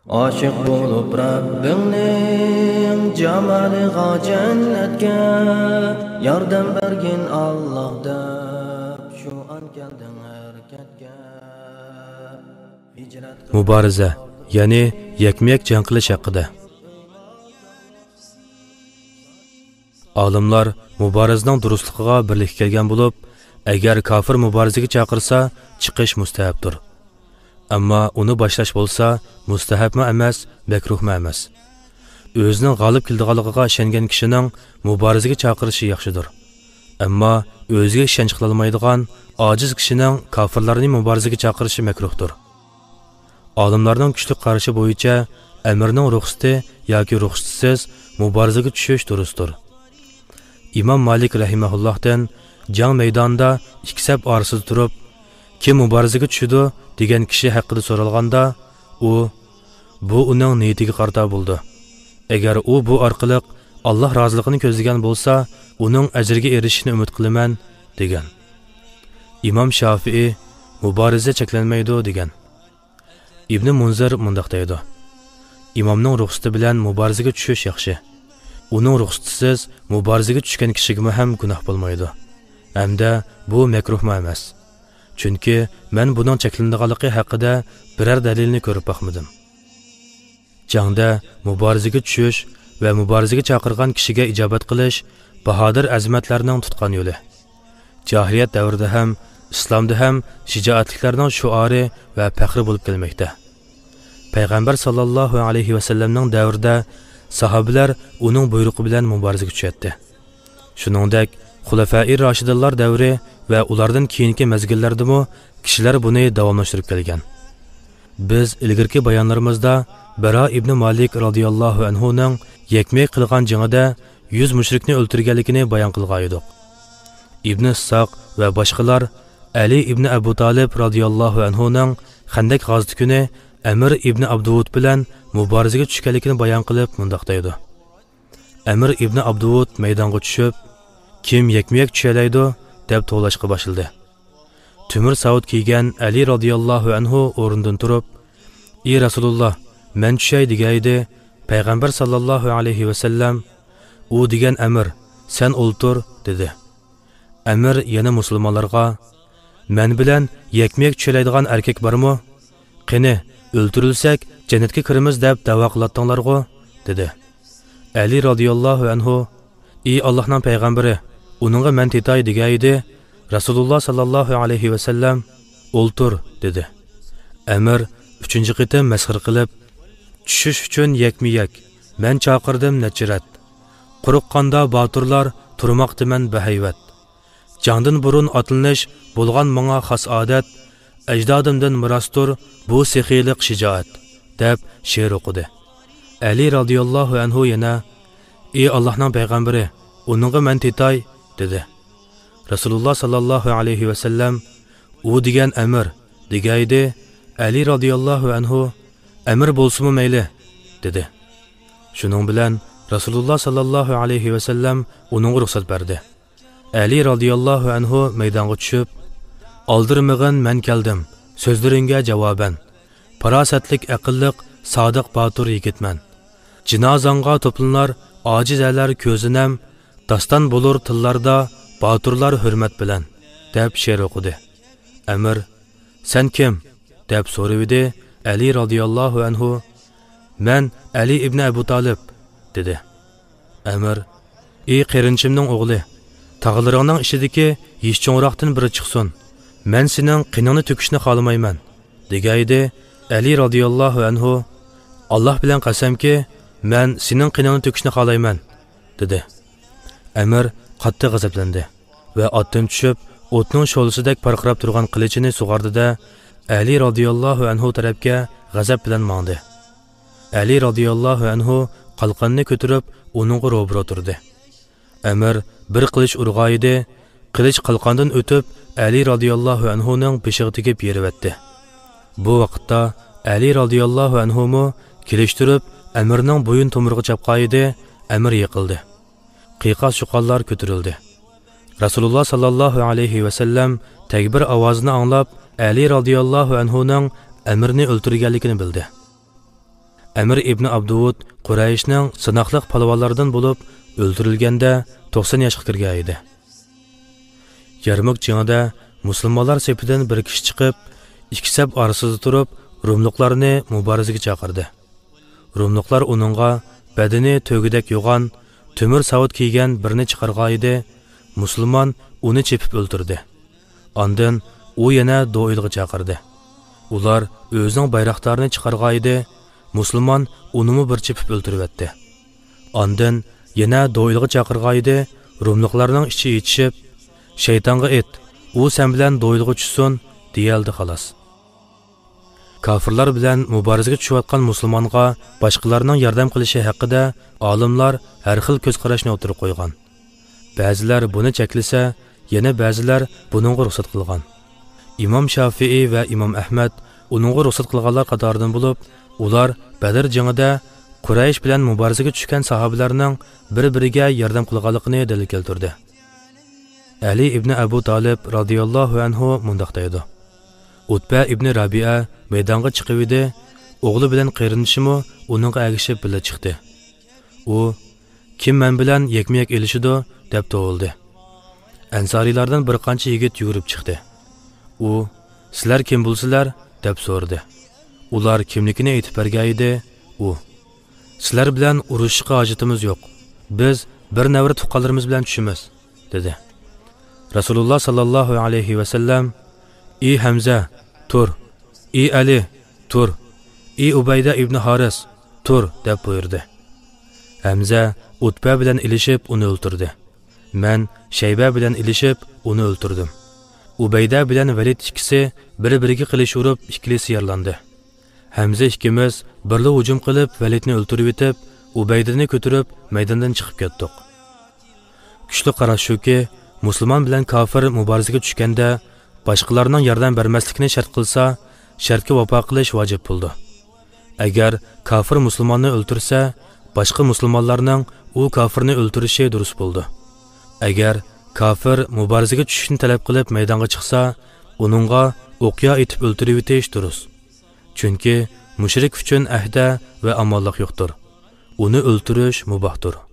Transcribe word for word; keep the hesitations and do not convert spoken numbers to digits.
ئاشىق بولۇپ رەببىڭنىڭ جامالىغا، جەننەتكە ياردەم بەرگىن ئاللاھ دەپ، شۇ ئان كەلدىڭ ھەرىكەتكە. ھىجرەت قىل. مۇبارىزە، يەنى يەكمۇيەك جەڭ قىلىش ھەققىدە. ئالىملار مۇبارىزىنىڭ دۇرۇسلۇقىغا بىرلىككە كەلگەن بولۇپ، ئەگەر كاپىر مۇبارىزىگە چاقىرسا، چىقىش مۇستەھەپتۇر. ئەمما ئۇنى باشلاش بولسا مۇستەھەپمۇ ئەمەس، مەكرۇھمۇ ئەمەس. ئۆزىنىڭ غالىب كېلىدىغانلىقىغا ئىشەنگەن كىشىنىڭ مۇبارىزىگە چاقىرىشى ياخشىدۇر. ئەمما ئۆزىگە ئىشەنچ قىلالمايدىغان ئاجىز كىشىنىڭ كاپىرلارنى مۇبارىزىگە چاقىرىشى مەكرۇھتۇر. ئالىملارنىڭ كۈچلۈك قارىشى بويىچە، ئەمىرنىڭ رۇخسىتى ياكى رۇخسىتىسىز مۇبارىزىگە چۈشۈش دۇرۇستۇر. ئىمام مالىك رەھىمەھۇللاھتىن جەڭ مەيدانىدا ئىككى سەپ ئارىسىدا تۇرۇپ، «كىم مۇبارىزىگە چۈشىدۇ؟» دېگەن كىشى ھەققىدە سورالغاندا، ئۇ، «بۇ ئۇنىڭ نىيىتىگە قارىتا بولىدۇ. ئەگەر ئۇ بۇ ئارقىلىق ئاللاھ رازىلىقىنى كۆزلىگەن بولسا، ئۇنىڭ ئەجرىگە ئېرىشىشىنى ئۈمىد قىلىمەن» دېگەن. ئىمام شافىئىي، «مۇبارىزە چەكلەنمەيدۇ» دېگەن. ئىبنى مۇنزىر مۇنداق دەيدۇ: «ئىمامنىڭ رۇخسىتى بىلەن مۇبارىزىگە چۈشۈش ياخشى. ئۇنىڭ رۇخسىتىسىز مۇبارىزىگە چۈشكەن كىشىگىمۇ ھەم گۇناھ بولمايدۇ. ھەمدە بۇ مەكرۇھمۇ ئەمەس. چۈنكى مەن بۇنىڭ چەكلىنىدىغانلىقى ھەققىدە بىرەر دەلىلنى كۆرۈپ باقمىدىم.» جەڭدە مۇبارىزىگە چۈشۈش ۋە مۇبارىزىگە چاقىرغان كىشىگە ئىجابەت قىلىش باھادىر ئەزىمەتلەرنىڭ تۇتقان يولى. جاھىلىيەت دەۋرىدە ھەم، ئىسلامدا ھەم شىجائەتلىكلەرنىڭ شوئارى ۋە پەخرى بولۇپ كەلمەكتە. پەيغەمبەر ساللاللاھۇ ئەلەيھى ۋەسەللەمنىڭ دەۋرىدە ساھابىلەر ئۇنىڭ بۇيرۇقى بىلەن مۇبارىزىگە چۈشەتتى. شۇنىڭدەك، خۇلەفائى راشىدىنلار دەۋرى ۋە ئۇلاردىن كېيىنكى مەزگىللەردىمۇ كىشىلەر بۇنى داۋاملاشتۇرۇپ كەلگەن. بىز ئىلگىرىكى بايانلىرىمىزدا بەرا ئىبنى مالىك رازىياللاھۇ ئەنھۇنىڭ يەكمۇيەك قىلغان جېڭىدە يۈز مۇشرىكنى ئۆلتۈرگەنلىكىنى بايان قىلغانىدۇق. ئىبنى ئىسساق ۋە باشقىلار ئەلى ئىبنى ئەبۇ تالىپ رازىياللاھۇ ئەنھۇنىڭ خەندەك غازىتى كۈنى ئەمىر ئىبنى ئابدۇۋۇد بىلەن مۇبارىزىگە چۈشكەنلىكىنى بايان قىلىپ مۇنداق دەيدۇ: «ئەمىر ئىبنى ئابدۇۋۇد مەيدانغا چۈشۈپ، ‹كىم يەكمۇيەك چۈشەلەيدۇ؟› دەپ توۋلاشقا باشلىدى. تۆمۈر ساۋۇت كىيگەن ئەلى رازىياللاھۇ ئەنھۇ ئورنىدىن تۇرۇپ، ‹ئى رەسۇلۇللا، مەن چۈشەي› دېگەيدى. پەيغەمبەر ساللاللاھۇ ئەلەيھى ۋەسەللەم، ‹ئۇ دېگەن ئەمىر، سەن ئولتۇر› دېدى. ئەمىر يەنە مۇسۇلمانلارغا، ‹مەن بىلەن يەكمۇيەك چۈشەلەيدىغان ئەركەك بارمۇ؟ قېنى، ئۆلتۈرۈلسەك، جەننەتكە كىرىمىز دەپ دەۋا قىلاتتىڭلارغۇ؟› دېدى. ئەلى رازىياللاھۇ ئەنھۇ، ‹ئى ئاللاھنىڭ پەيغەمبىرى، ئۇنىڭغا مەن تېتاي› دېگەيدى. رەسۇلۇللا ساللاللاھۇ ئەلەيھى ۋەسەللەم، ‹ئولتۇر› دېدى. ئەمىر ئۈچىنچى قېتىم مەسخىرە قىلىپ، چۈشۈش ئۈچۈن يەكمۇيەك، مەن چاقىردىم نەچچە رەت. قۇرۇق قاندا باتۇرلار تۇرماقتىمەن بەھەيۋەت. جەڭدىن بۇرۇن ئاتلىنىش بولغان ماڭا خاس ئادەت، ئەجدادىمدىن مىراستۇر بۇ سېخىيلىق، شىجائەت» دەپ شېئىر ئوقۇدى. ئەلى رازىياللاھۇ ئەنھۇ يەنە، «ئى ئاللاھنىڭ پەيغەمبىرى، ئۇنىڭغا مەن تېتاي» دېدى. رەسۇلۇللا ساللاللاھۇ ئەلەيھى ۋەسەللەم، «ئۇ دېگەن ئەمىر» دېگەيدى. ئەلى رازىياللاھۇ ئەنھۇ، «ئەمىر بولسىمۇ مەيلى» دېدى. شۇنىڭ بىلەن رەسۇلۇللا ساللاللاھۇ ئەلەيھى ۋەسەللەم ئۇنىڭغا رۇخسەت بەردى. ئەلى رازىياللاھۇ ئەنھۇ مەيدانغا چۈشۈپ، «ئالدىرىمىغىن، مەن كەلدىم، سۆزلىرىڭگە جاۋابەن. پاراسەتلىك، ئەقىللىق، سادىق، باتۇر يىگىتمەن. جىنازاڭغا توپلىنار ئاجىز ئەرلەر كۆزىنەم، داستان بولۇر تىللاردا باتۇرلار ھۆرمەت بىلەن» دەپ شېئىر ئوقۇدى. ئەمىر، «سەن كىم؟» دەپ سورىۋىدى. ئەلى رازىياللاھۇ ئەنھۇ، «مەن ئەلى ئىبنى ئەبۇ تالىپ» دېدى. ئەمىر، «ئى قېرىندىشىمنىڭ ئوغلى، تاغىلىرىڭنىڭ ئىچىدىكى يېشى چوڭراقتىن بىرى چىقسۇن. مەن سېنىڭ قېنىڭنى تۆكۈشنى خالىمايمەن» دېگەيدى. ئەلى رازىياللاھۇ ئەنھۇ، «ئاللاھ بىلەن قەسەمكى، مەن سېنىڭ قېنىڭنى تۆكۈشنى خالايمەن» دېدى. ئەمىر قاتتىق غەزەپلەندى ۋە ئاتتىن چۈشۈپ، ئوتنىڭ شولىسىدەك پارقىراپ تۇرغان قىلىچىنى سۇغاردى-دە، ئەلى رازىياللاھۇ ئەنھۇ تەرەپكە غەزەپ بىلەن ماڭدى. ئەلى رازىياللاھۇ ئەنھۇ قالقاننى كۆتۈرۈپ، ئۇنىڭغا روبىرو تۇردى. ئەمىر بىر قىلىچ ئۇرغايىدى، قىلىچ قالقاندىن ئۆتۈپ، ئەلى رازىياللاھۇ ئەنھۇنىڭ بېشىغا تېگىپ يېرىۋەتتى. بۇ ۋاقىتتا ئەلى رازىياللاھۇ ئەنھۇمۇ كېلىشتۈرۈپ، ئەمىرنىڭ بويۇن تومۇرىغا چاپقايىدى، ئەمىر يىقىلدى. قىيقاس-چۇقانلار كۆتۈرۈلدى. رەسۇلۇللا ساللاللاھۇ ئەلەيھى ۋەسەللەم تەكبىر ئاۋازىنى ئاڭلاپ، ئەلى رازىياللاھۇ ئەنھۇنىڭ ئەمىرنى ئۆلتۈرگەنلىكىنى بىلدى. ئەمىر ئىبنى ئابدۇۋۇد قۇرەيشنىڭ سىناقلىق پالۋانلىرىدىن بولۇپ، ئۆلتۈرۈلگەندە توقسان ياشقا كىرگەن ئىدى. يەرمۇك جېڭىدە مۇسۇلمانلار سېپىدىن بىر كىشى چىقىپ، ئىككى سەپ ئارىسىدا تۇرۇپ، روملۇقلارنى مۇبارىزىگە چاقىردى. روملۇقلار ئۇنىڭغا بەدىنى تۆگىدەك يوغان، تۆمۈر ساۋۇت كىيگەن بىرنى چىقارغانىدى، مۇسۇلمان ئۇنى چېپىپ ئۆلتۈردى. ئاندىن ئۇ يەنە دوئىلغا چاقىردى. ئۇلار ئۆزىنىڭ بايراقدارىنى چىقارغانىدى، مۇسۇلمان ئۇنىمۇ بىر چېپىپ ئۆلتۈرۈۋەتتى. ئاندىن يەنە دوئىلغا چاقىرغانىدى، روملۇقلارنىڭ ئىچى ئېچىشىپ، «شەيتانغا ئېيت، ئۇ سەن بىلەن دوئىلغا چۈشسۇن» دېيەلدى، خالاس. كاپىرلار بىلەن مۇبارىزىگە چۈشۈۋاتقان مۇسۇلمانغا باشقىلارنىڭ ياردەم قىلىشى ھەققىدە ئالىملار ھەر خىل كۆز قاراشنى ئوتتۇرىغا قويغان. بەزىلەر بۇنى چەكلىسە، يەنە بەزىلەر بۇنىڭغا رۇخسەت قىلغان. ئىمام شافىئىي ۋە ئىمام ئەھمەد ئۇنىڭغا رۇخسەت قىلغانلار قاتارىدىن بولۇپ، ئۇلار بەدىر جېڭىدە قۇرەيش بىلەن مۇبارىزىگە چۈشكەن ساھابىلەرنىڭ بىر-بىرىگە ياردەم قىلغانلىقىنى دەلىل كەلتۈردى. ئەلى ئىبنى ئەبۇ تالىپ رازىياللاھۇ ئەنھۇ مۇنداق دەيدۇ: ئۇتبە ئىبنى رابىئە مەيدانغا چىقىۋىدى، ئوغلى بىلەن قېرىندىشىمۇ ئۇنىڭغا ئەگىشىپ بىللە چىقتى. ئۇ، «كىم مەن بىلەن يەكمۇ يەك ئېلىشىدۇ؟» دەپ توۋلىدى. ئەنسارىيلاردىن بىر قانچە يىگىت يۈگۈرۈپ چىقتى. ئۇ، «سىلەر كىم بولىسىلەر؟» دەپ سورىدى. ئۇلار كىملىكىنى ئېيتىپ بەرگەنىدى. ئۇ، «سىلەر بىلەن ئۇرۇشۇشقا ھاجىتىمىز يوق. بىز بىر نەۋرە تۇغقانلىرىمىز بىلەن چۈشىمىز» دېدى. رەسۇلۇللا ساللاللاھۇ ئەلەيھى ۋەسەللەم، «ئى ھەمزە، تۇر! ئى ئەلى، تۇر! ئى ئۇبەيدە ئىبنى ھارىس، تۇر!» دەپ بۇيرۇدى. ھەمزە ئۇتبە بىلەن ئېلىشىپ ئۇنى ئۆلتۈردى. مەن شەيبە بىلەن ئېلىشىپ ئۇنى ئۆلتۈردۈم. ئۇبەيدە بىلەن ۋەلىد ئىككىسى بىر-بىرىگە قىلىچ ئۇرۇپ، ئىككىلىسى يارىلاندى. ھەمزە ئىككىمىز بىرلا ھۇجۇم قىلىپ، ۋەلىدنى ئۆلتۈرۈۋېتىپ، ئۇبەيدىنى كۆتۈرۈپ، مەيداندىن چىقىپ كەتتۇق. كۈچلۈك قاراش شۇكى، مۇسۇلمان بىلەن كاپىر مۇبارىزىگە چۈشكەندە، باشقىلارنىڭ ياردەم بەرمەسلىكىنى شەرت قىلسا، شەرتكە ۋاپا قىلىش ۋاجىپ بولىدۇ. ئەگەر كاپىر مۇسۇلماننى ئۆلتۈرسە، باشقا مۇسۇلمانلارنىڭ ئۇ كاپىرنى ئۆلتۈرۈشى دۇرۇس بولىدۇ. ئەگەر كاپىر مۇبارىزىگە چۈشۈشنى تەلەپ قىلىپ مەيدانغا چىقسا، ئۇنىڭغا ئوقيا ئېتىپ ئۆلتۈرۈۋېتىش دۇرۇس. چۈنكى مۇشرىك ئۈچۈن ئەھدە ۋە ئامانلىق يوقتۇر. ئۇنى ئۆلتۈرۈش مۇباھتۇر.